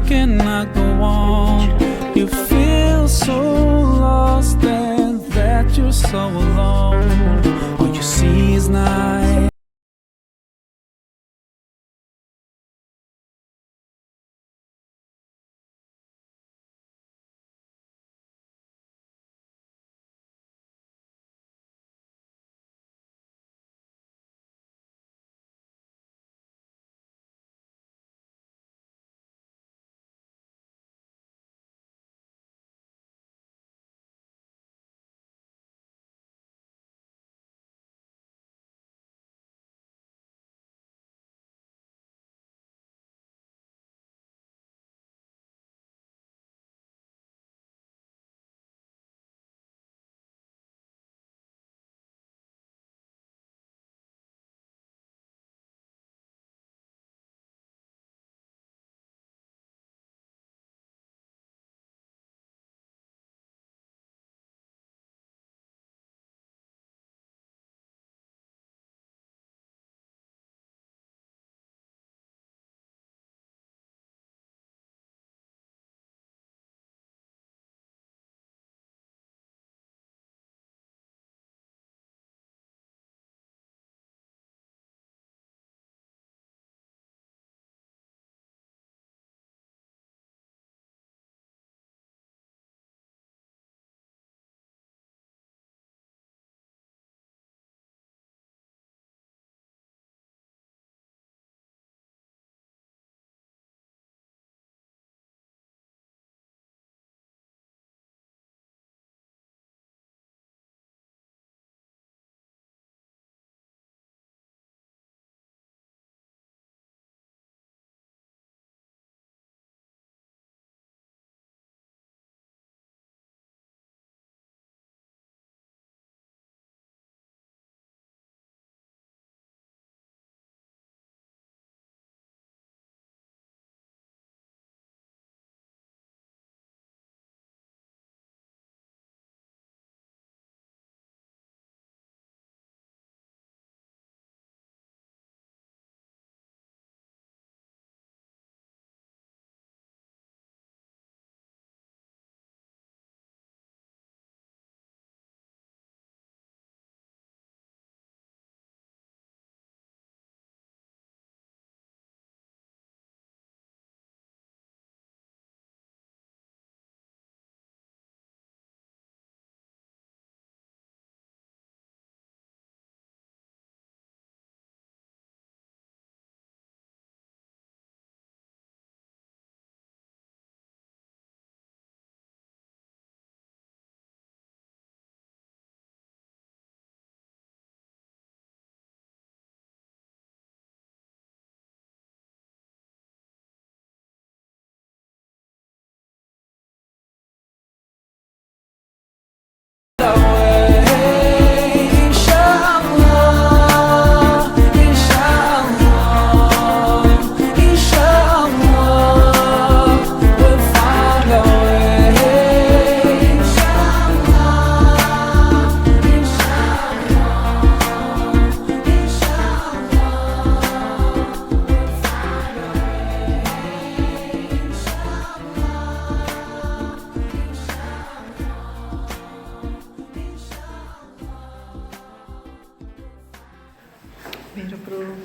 You cannot go on. You feel so lost and that you're so alone. All you see is night.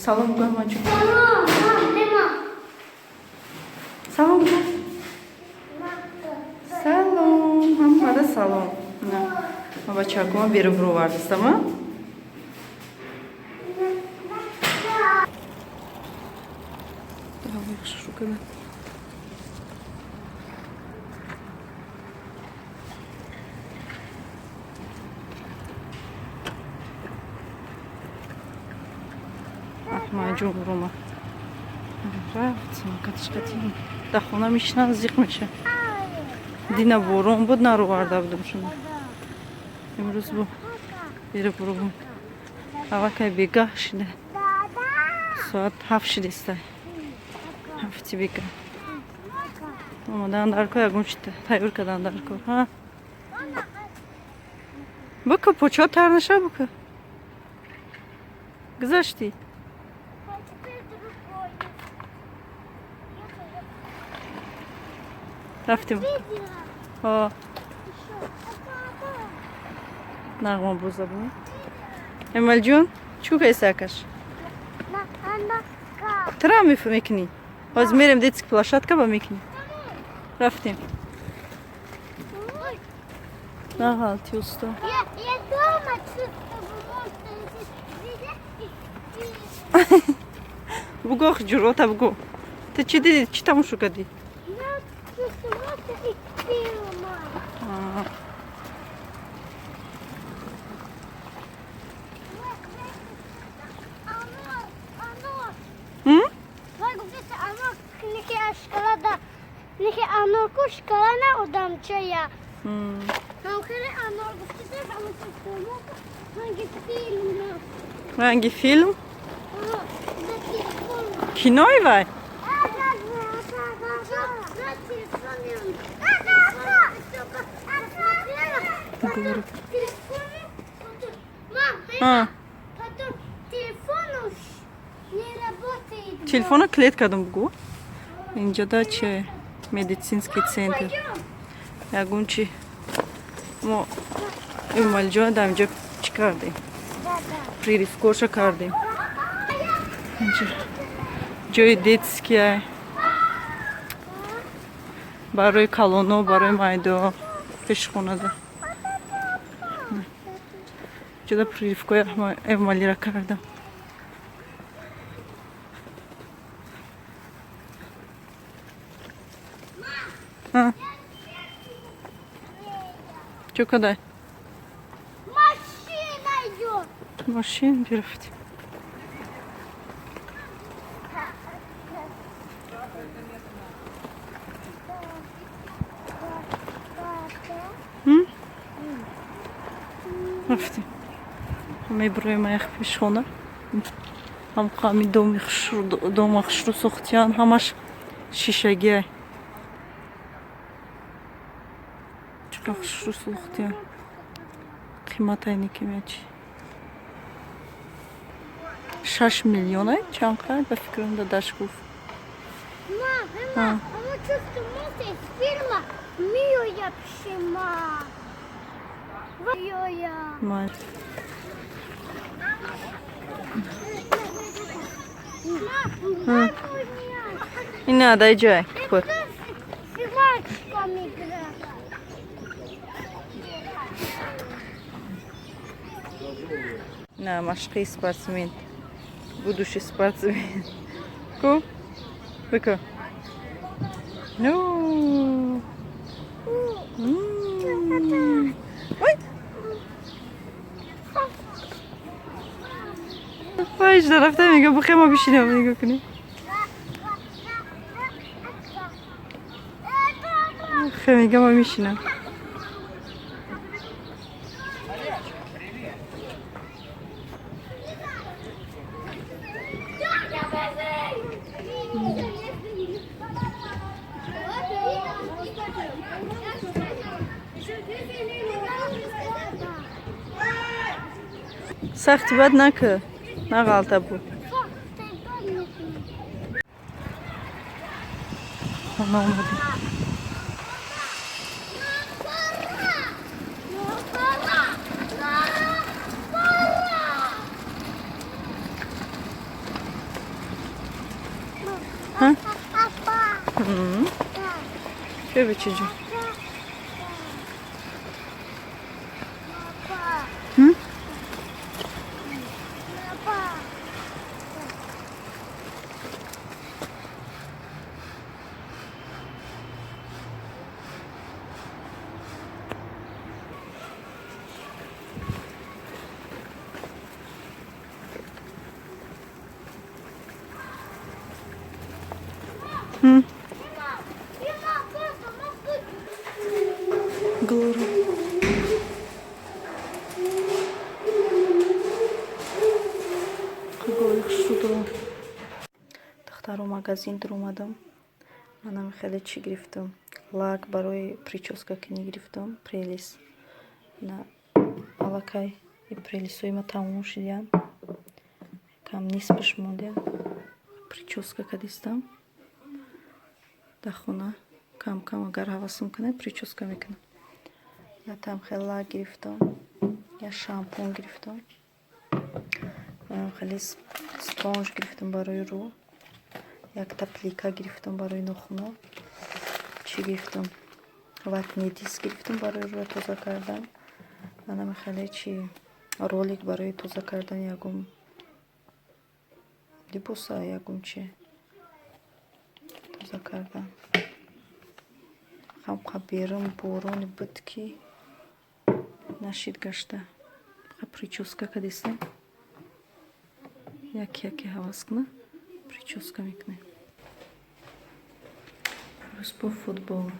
Салом гӯ, Аҳмадҷон. Салом гӯ. Салом. Ҳамада салом. На. Ма бачакома беру бировардистама. Давай, шукана. Аҳмадҷон рома. Рафт, самокаташ қатӣ. Дар хона мешинанд, зиқ меша. Дина борон буд, нароварда будам шуно. Имрӯз бу беру буровам. Аллакай бегаҳ шида. Соат 7 шидеста. 7-ти бегаҳ. Омадан дар кор, ягон чи тайёр кардан дар кор. Ҳа? Бука, почо тар наша бука. Гузаштӣ? Рафтем. Нағма бозабуни. Эмалҷон, чӣ кайса акаш? Тра мекунӣ. Ҳозир мерем детский площадка ба мекунӣ. Рафтем. Нағалти усто. Бугӯ ҷурота бугӯ. Ту чӣ дидӣ? Чӣ тамошо кардӣ? Ранги филм? Кинои вай? Телефона клет кардам бугӯ. Инҷода че медицинский центр. Ягон чи мо Эмалҷон дар инҷо чӣ кардем? Прививкоша кардем. Ҷои детския барои калоно, барои майдо пешхонада. Ҷода прививкои Эмалира кардам. Чё кадай? Машина идет. Машин бирафт. Рафтем. Меброем аяқ пешхона. Ҳам ҳами доми хушру, дома хушру сохтиян, ҳамаш шишагиай. Чӣ хушру сохтиян. Қиматай никимячи. 6 миллионай чанд қад ба фикрам дадаш гуфт. Мама, а чувствую, из фильма Миоя пшима. Миоя. Ина дай ҷой. На машқи спортсмен. Будущий спортсмен. Ку? Бика. Ну. Ой. Вайш рафта мега бухе ма бишинам нигоҳ кунӣ. Хе мега ма мешинам. Сахти бад накы. Нағалта бу. Хона омадем. Чё бечиҷон? Духтаро магазин дуромадам. Манам хеле чӣ гирифтам. Лак барои прическа кунӣ гирифтам. Прелес. На аллакай и прелесои ма тамом шудиян. Кам нисбаш мондиян. Прическа кадистам. Дар хона Кам кам агар ҳавасам кунад, прическа мекунам. Я там хеле лак гирифтам, я шампун гирифтам, хеле спонж гирифтам барои рӯ, якта плика гирифтам барои нохуно. Чӣ гирифтам? Ватный диск гирифтам барои рӯя тоза кардан. Анами хеле чи ролик барои тоза кардани ягон либоса, ягон чи тоза кардан. Хамқа берун борони буд, ки нашид гашта. Прическа кадистем, яке яке ҳавас куна, прическа мекунем. Рӯз бо футбол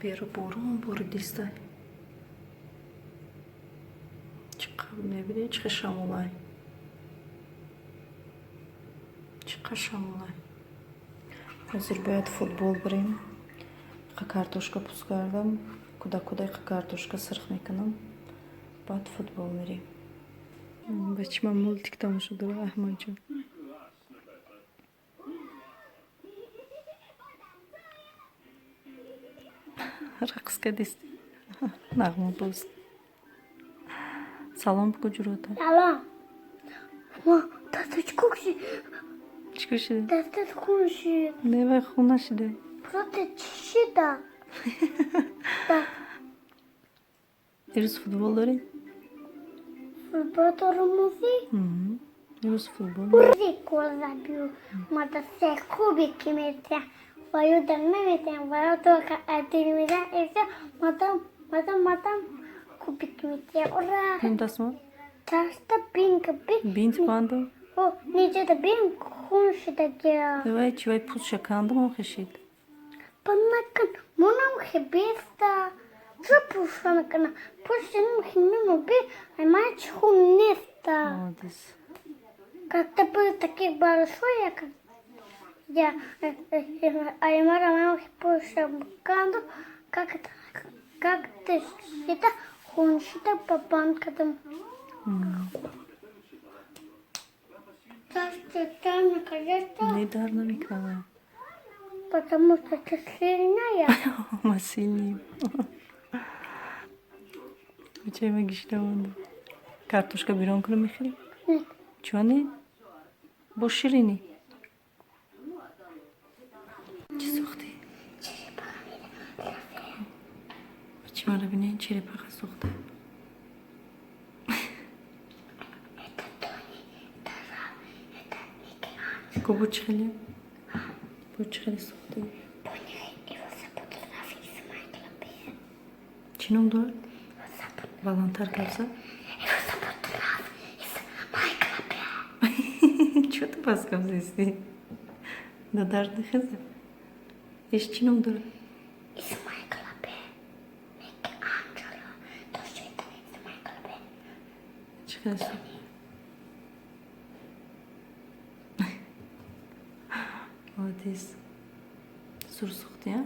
беру борон боридистай. Чӣ мебинед, чӣ хел шамолай, чӣ қадр шамолай. Ҳозир бояд футбол бирем. Картошка пӯст кардам, куда куда картошка сирх мекунам, баъд футбол мерем. Бачи ман мультик тамошо дора. Аҳмадҷон, рақс кардисти, нағмабоз. Салом бигӯ ҷурота. Салом. Дастат чӣ шид? Чӣ шида? Дастат хун шид. Не, вай хун нашида. Просто чишида. Ирӯз футбол дорем? Футбол дорем музи? Ирӯз футбол. Узи гол забил. Мада се кубики метиҳам. Ва ё дар наметиҳам, ва ё только один медиҳам. И всё, мадам, мадам, мадам кубик метиҳам. Ура! Ким дастмо? Даста бинг би. Бинт бандо? О, неҷада бинг хун шидагия. Вай чи, вай пӯст шакандам хешид. Банакан, монам хебеста. Чо пӯша мекунам? Пӯшинам хинумо би, аймач хун неста. Молодец. Когда был таких большой, я как я аймара мам пӯша канду, как это, как ты счита, хун шида по банкам. Не, дар намекунам. Потому что ты сильная. Ма сильнем. Бачаи ма гишта монда. Картошка бирон кунам, мехӯрӣ? Чӯ не? Бо ширинӣ. Чӣ сӯхтӣ? Бачи мара бинед, черепаха сӯхта. Ко бо чӣ хеле? Бо чӣ хеле сӯхтӣ? Чӣ ном дорад? Баландтар гап зад. Чё ту пас гап застӣ? Да дард нахеза? Иш чӣ ном дорад? Чӣ хеле сӯхт? Молодец. Сур сӯхтӣ, а?